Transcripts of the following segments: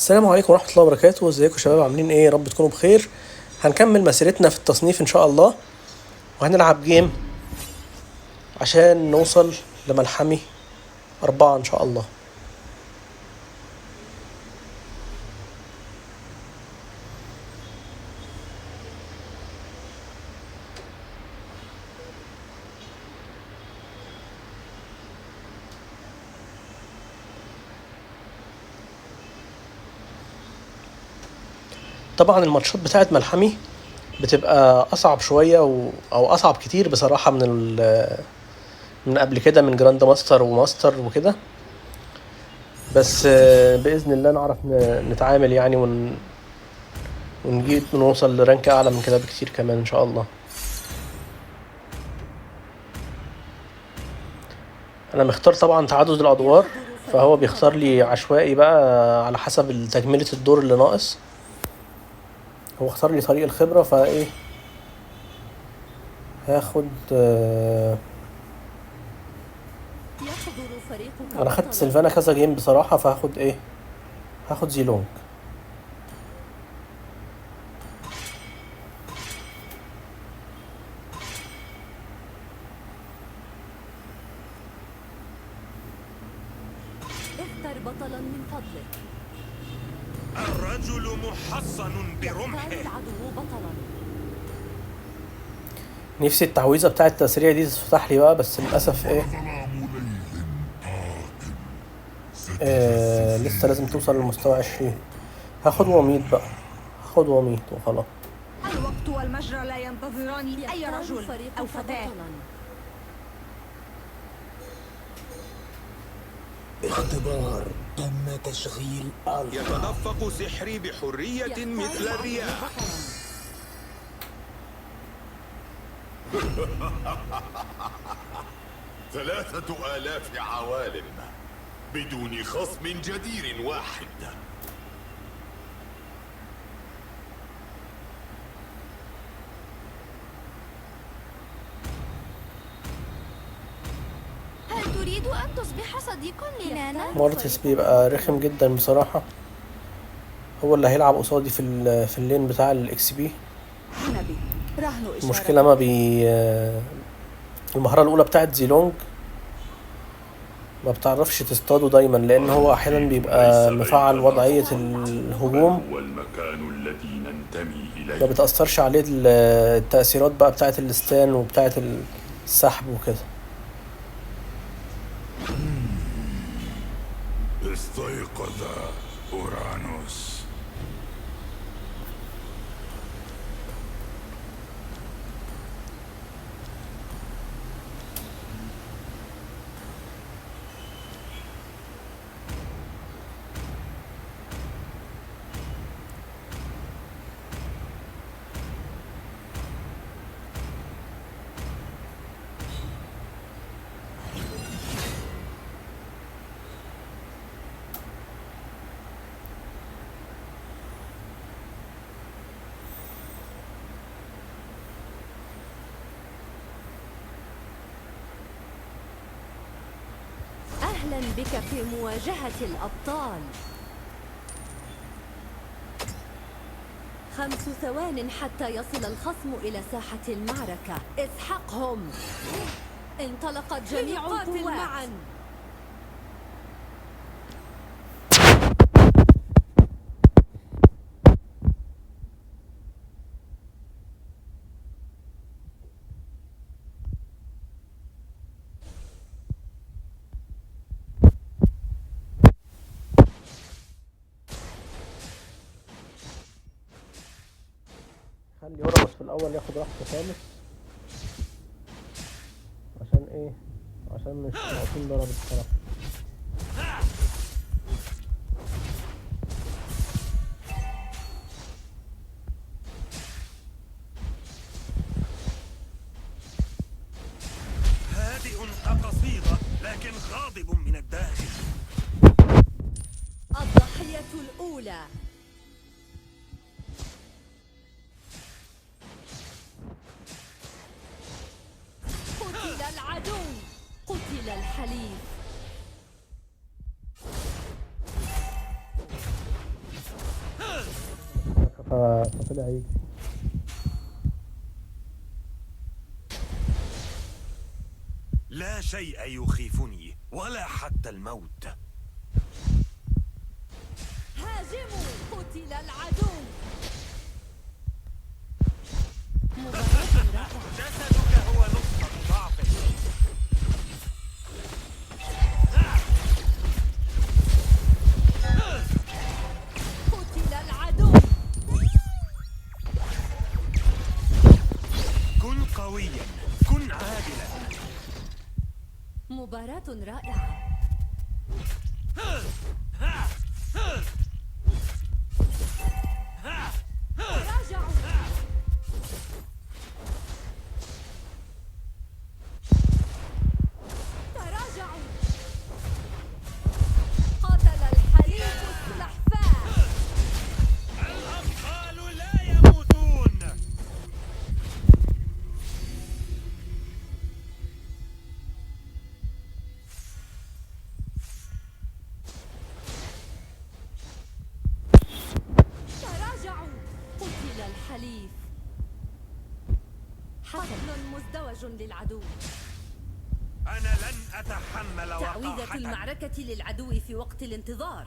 السلام عليكم ورحمة الله وبركاته. ازيكم يا شباب، عاملين ايه؟ يا رب تكونوا بخير. هنكمل مسيرتنا في التصنيف ان شاء الله، وهنلعب game عشان نوصل لملحمي 4 ان شاء الله. طبعا الماتشات بتاعت ملحمي بتبقى اصعب شوية او اصعب كتير بصراحة من قبل كده، من grand master و master وكده، بس باذن الله نعرف نتعامل يعني ونجيب ونوصل ل rank اعلى من كده بكتير كمان ان شاء الله. انا مختار طبعا تعدد الادوار، فهو بيختار لي عشوائي بقى على حسب تكملة الدور اللي ناقص. هو اختار لي طريق الخبرة، فايه هاخد. انا خدت سيلفانا كذا game بصراحة، فهاخد ايه، هاخد زيلونج. اختر بطلا من فضلك. الرجل محصن برمحه. العدو بطلا. نفسي التعويذة بتاعة التسريع دي تفتح لي بقى، بس للأسف ايه، لسه لازم توصل لمستوى 20. هاخد وميض بقى، هاخد وميض وخلاص. الوقت والمجرى لا ينتظران أي رجل أو فتاة. اختبار تم تشغيل ألفا. يتدفق سحري بحرية مثل الرياح. 3000 عوالم بدون خصم جدير واحد. هل تريد أن تصبح صديقا لنانا؟ مارتس بيبقى رخم جدا بصراحة، هو اللي هيلعب قصادي في ال lane بتاع ال XP. المشكلة ما بي المهارة الأولى بتاعت زيلونج ما بتعرفش تصطاده دايما، لأن هو أحيانا بيبقى مفعل وضعية الهجوم، والمكان الذي ننتمي إليه ما بتأثرش عليه التأثيرات بقى بتاعت ال stun وبتاعت السحب وكده. استيقظ أورانوس. أهلا بك في مواجهة الأبطال. 5 ثوان حتى يصل الخصم إلى ساحة المعركة. اسحقهم. انطلقت جميع القوات معا. خلي اورانوس في الاول ياخد راحته خالص، عشان ايه؟ عشان مش ناقصين ضرب الصراحه. هادئ كقصيدة لكن غاضب من الداخل. الضحية الأولى. قتل العدو. قتل الحليف. فطلع يجري. لا شيء يخيفني ولا حتى الموت. هاجموا. قتل العدو. مباراة رائعة. جسدك هو نقطة ضعفك. قتل العدو. كن قويا، كن عادلا. مباراة رائعة. تراجعوا. تراجعوا. قتل الحليف السلحفاة. الأطفال لا يموتون. تراجعوا. قتل الحليف. قتل مزدوج للعدو. أنا لن أتحمل تعويذة وقاحة. المعركة للعدو في وقت الانتظار.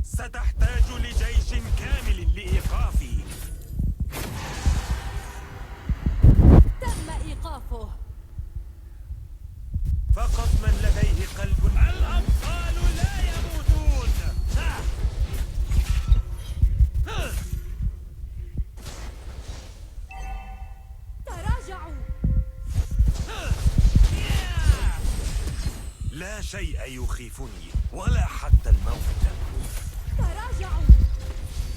ستحتاج لجيش كامل لإيقافي. تم إيقافه. فقط من لديه قلب. الأطفال لا يموتون. تراجعوا. لا شيء يخيفني ولا حتى الموت. تراجعوا.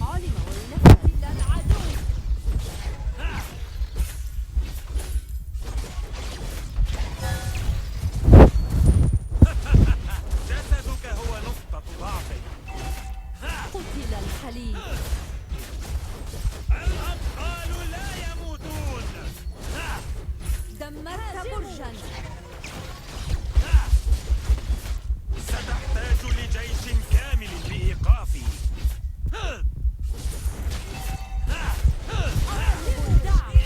علم وينفذ. قتل العدو. جسدك هو نقطة ضعفك. قتل الحليف. الأطفال لا يموتون. دمرت برجا. ستحتاج لجيش كامل لإيقافي. أطلب الدعم.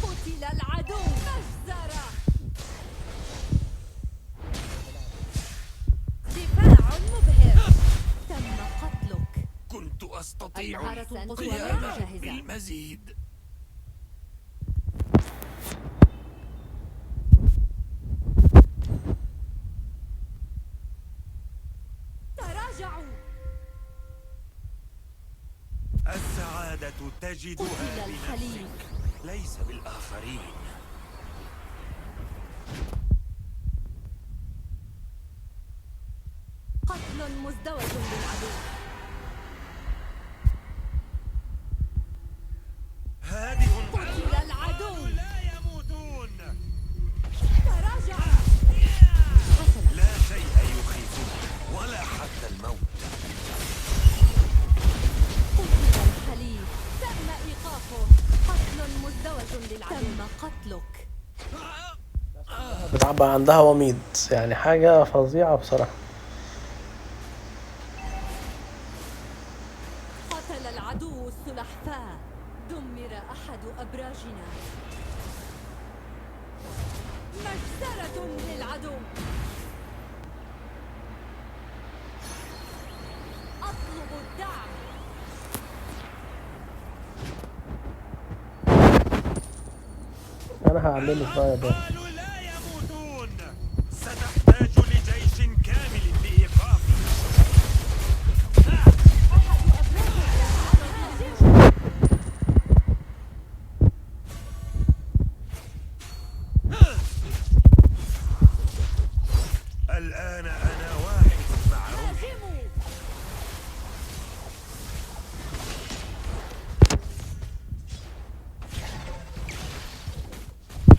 قتل العدو. مجزرة. دفاع مبهر. تم قتلك. كنت أستطيع المهارة القصوى غير القيام جاهزة. بالمزيد. تراجعوا. السعادة تجدها قتل الحليف. بنفسك ليس بالآخرين. قتل مزدوج للعدو. هادئ. قتل العدو. لا يموتون. تراجعوا. حسنا. لا شيء يخيفني ولا حتى الموت. قتل الحليف. تم إيقافه. قتل مزدوج للعدو. تم قتلك. بتعبى عندها وميض، يعني حاجة فظيعة بصراحة. قتل العدو السلحفاة. دمر أحد أبراجنا. مجزرة للعدو. أطلب الدعم. أنا هعمله بقى يا بابا. الأطفال لا يموتون. ستحتاج لجيش كامل لإيقافي. أحد أبراجنا. هاجموا. الآن أنا واحد مع روحي. هاجموا.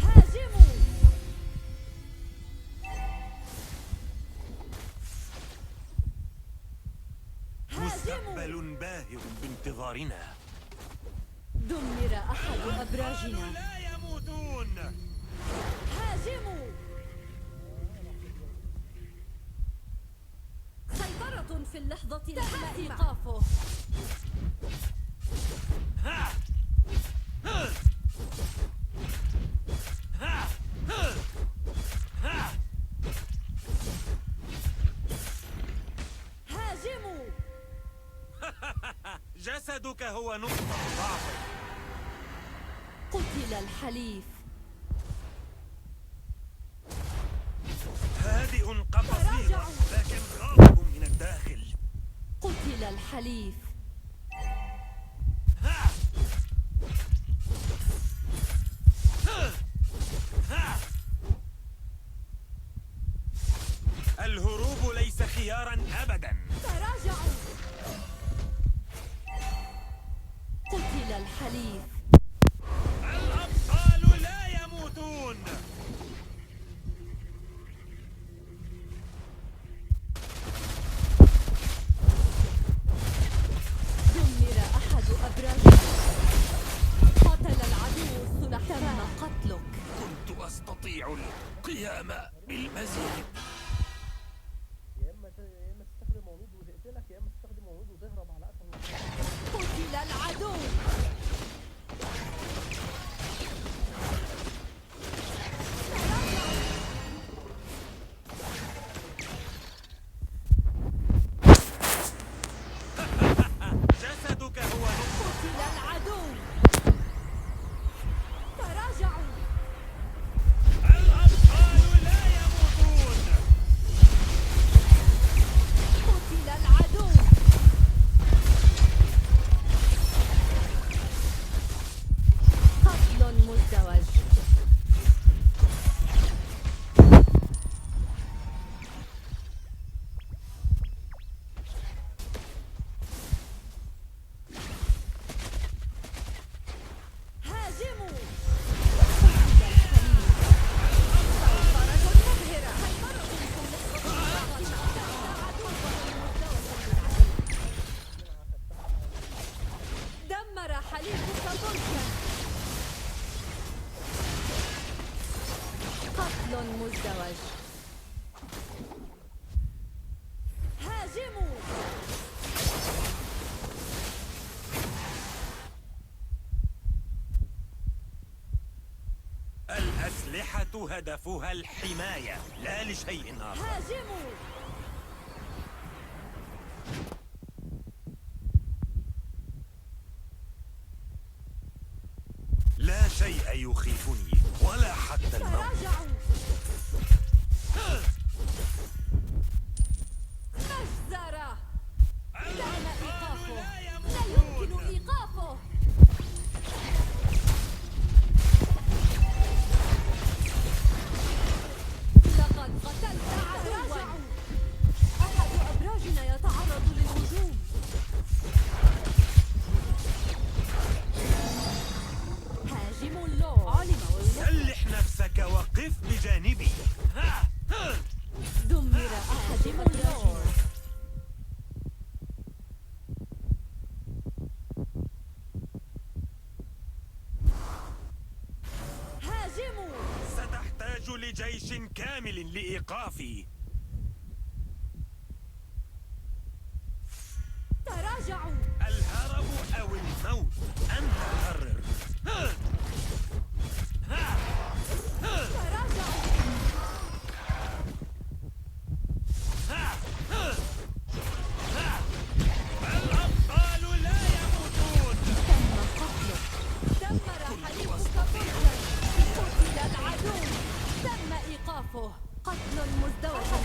هاجموا. هاجموا. مستقبل باهر بانتظارنا. دمر أحد أبراجنا. لا يموتون. هاجموا. سيطرة في اللحظة تم إيقافه. هاجموا. جسدك هو نقطة ضعفك. قتل الحليف. هادئ قصير لكن غاضب من الداخل. قتل الحليف. الهروب ليس خيارا أبدا. تراجعوا. قتل الحليف. الأبطال لا يموتون. دمر أحد أبراجنا. قتل العدو السلحفاة. تم قتلك. كنت أستطيع القيام بالمزيد. يا اما تستخدم ونود وتقتلك، يا اما تستخدم ونود وتهرب على قفا. قتل العدو. جسدك هو نقطة. قتل العدو. تراجعوا. الأبطال لا يموتون. قتل العدو. قتل مزدوج. هاجموا. قتل الحليف. سيطرة مبهرة. دمر حليفك برجا. قتل مزدوج. هاجموا. الأسلحة هدفها الحماية لا لشيء آخر. هاجموا. لا شيء يخيفني ولا حتى الموت. تراجعوا. مجزرة. تم إيقافه. لا يمكن إيقافه. لقد قتلت عدوا. أحد أبراجنا يتعرض للهجوم. هاجموا اللورد. علم سلح نفسك وقف بجانبي. دمر أحد اللورد. هاجموا. ستحتاج لجيش كامل لإيقافي. تراجعوا. الهرب أو الموت، أنت قرر. تراجعوا. الأبطال لا يموتون. تم قتلك. دمر حليفك برجا. قتل العدو. تم إيقافه. قتل مزدوج.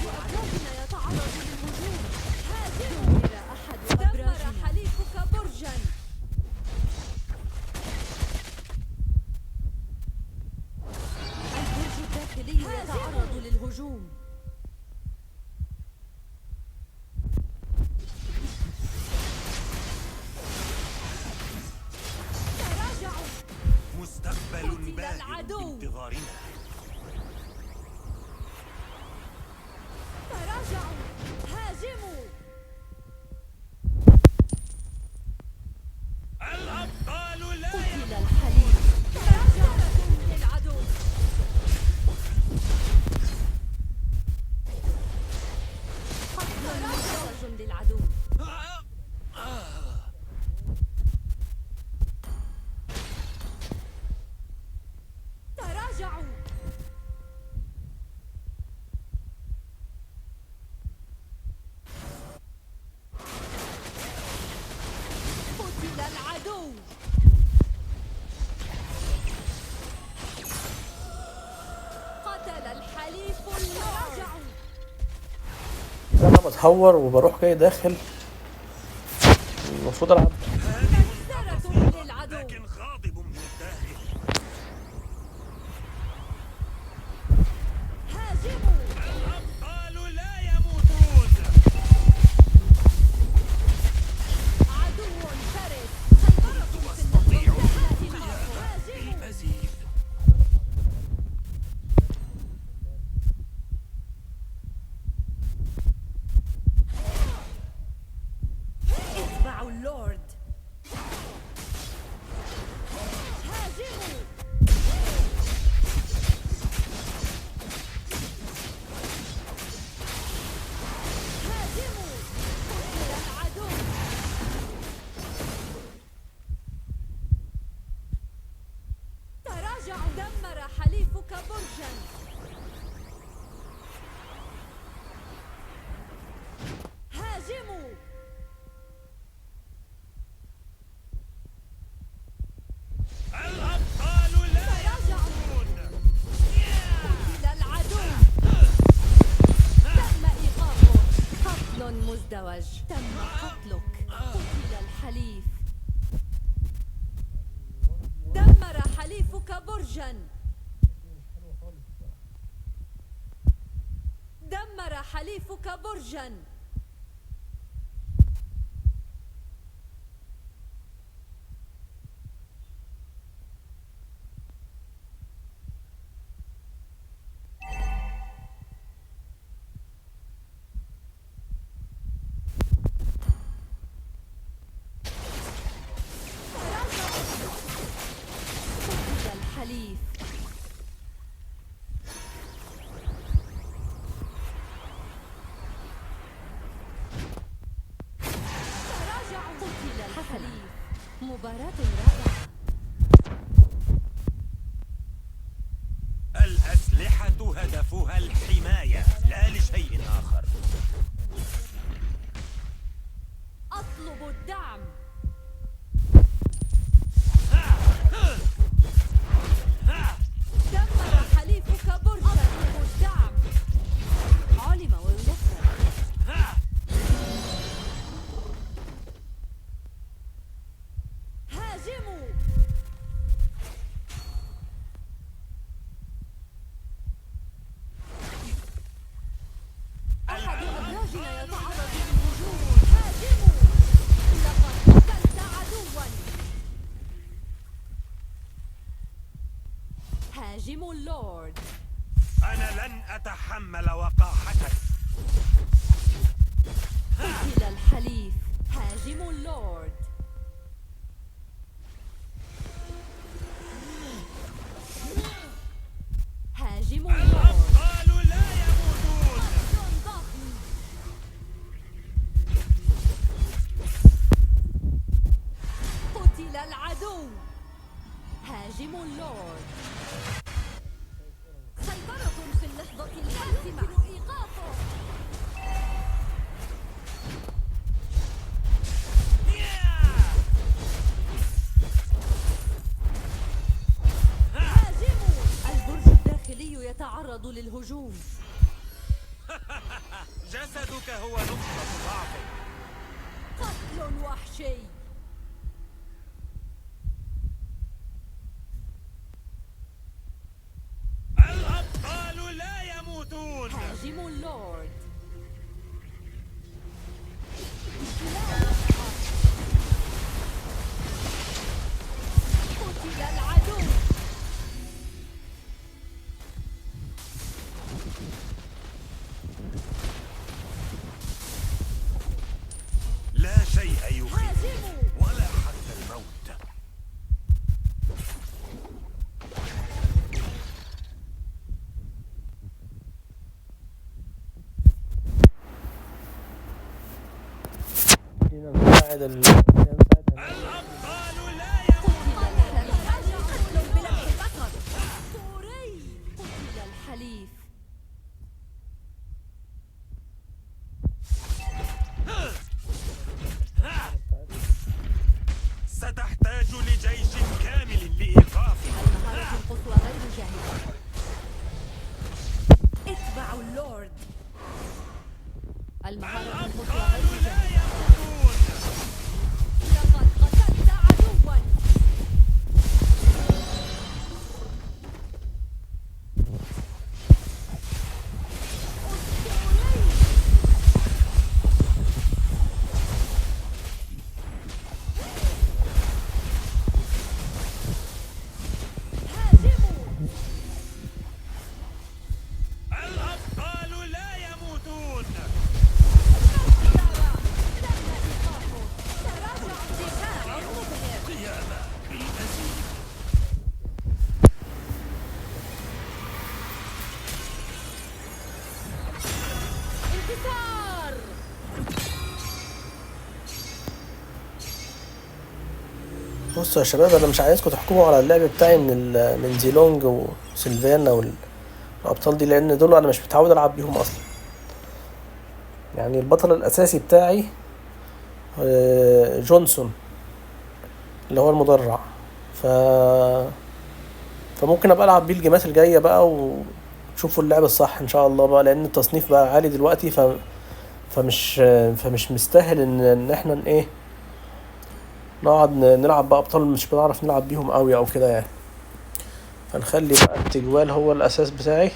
قتل العدو. قتل الحليف اللورد. انا بتهور وبروح جاي داخل، المفروض العب. مجزرة للعدو. لكن غاضب من الداخل. هاجموا. الأبطال لا يموتون. عدو شرس. سيطرة في اللحظة الحاسمة. هاجموا. المزيد. اتبعوا اللورد. هاجموا. هاجموا. قتل العدو. تراجع. دمر حليفك برجا. هاجموا. الأبطال لا تراجعوا. يموتون. قتل العدو. تم إيقافه. قتل مزدوج. تم قتلك. قتل الحليف. دمر حليفك برجا. دمر حليفك برجا. تراجعوا. قتل الحليف. تراجعوا. قتل الحليف. مباراة رائعة. الأسلحة هدفها الحماية لا لشيء آخر. أطلب الدعم. دمر حليفك برجا. أطلب الدعم. علم وينفذ. هاجموا. أحد أبراجنا يتعرض للهجوم. هاجموا. لقد قتلت عدوا. هاجموا اللورد. أنا لن أتحمل وقاحتك. قتل الحليف. هاجموا اللورد. هاجموا اللورد. الأبطال لا يموتون. قتل ضخم. قتل العدو. هاجموا اللورد. سيطرة في اللحظة الحاسمة. يمكن إيقافه. هاجموا. البرج الداخلي يتعرض للهجوم. جسدك هو نقطة ضعفك. قتل وحشي. الأبطال لا يموتون. هاجموا اللورد. لا يسقط. قتل العدو. لا شيء يخيف هاجموا. ولا حتى الموت. خلينا نساعد خلينا نساعد. الأبطال لا يموتون. قتل الحليف. قتل بلمح البصر. أسطوري. قتل الحليف. ستحتاج لجيش كامل لإيقافي. المهارة القصوى غير جاهزة. اتبعوا اللورد. المهارة القصوى غير لا جاهزة. يموتون. لقد قتلت عدوا. هاجموا. الأبطال لا يموتون. تم إيقافه. تراجع. دفاع مبهر. قيامة بالمزيد. انتصار. بصوا يا شباب، انا مش عايزكم تحكموا على اللعب بتاعي من زيلونج وسيلفانا والابطال دي، لان دول انا مش متعود العب بيهم اصلا. يعني البطل الاساسي بتاعي جونسون اللي هو المدرع، فممكن ابقى العب بيه الجيمات الجاية بقى، وتشوفوا اللعب الصح ان شاء الله بقى، لان التصنيف بقى عالي دلوقتي، فمش مستاهل ان احنا ايه نقعد نلعب بأبطال مش بنعرف نلعب بيهم قوي او كده يعني. فنخلي بقى التجوال هو الاساس بتاعي.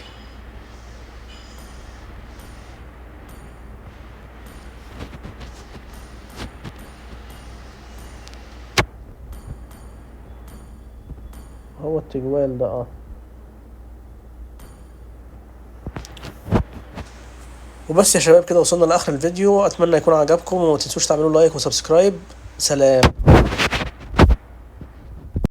هو التجوال ده وبس يا شباب، كده وصلنا لاخر الفيديو. اتمنى يكون عجبكم، وما تنسوش تعملوا like و subscribe. سلام.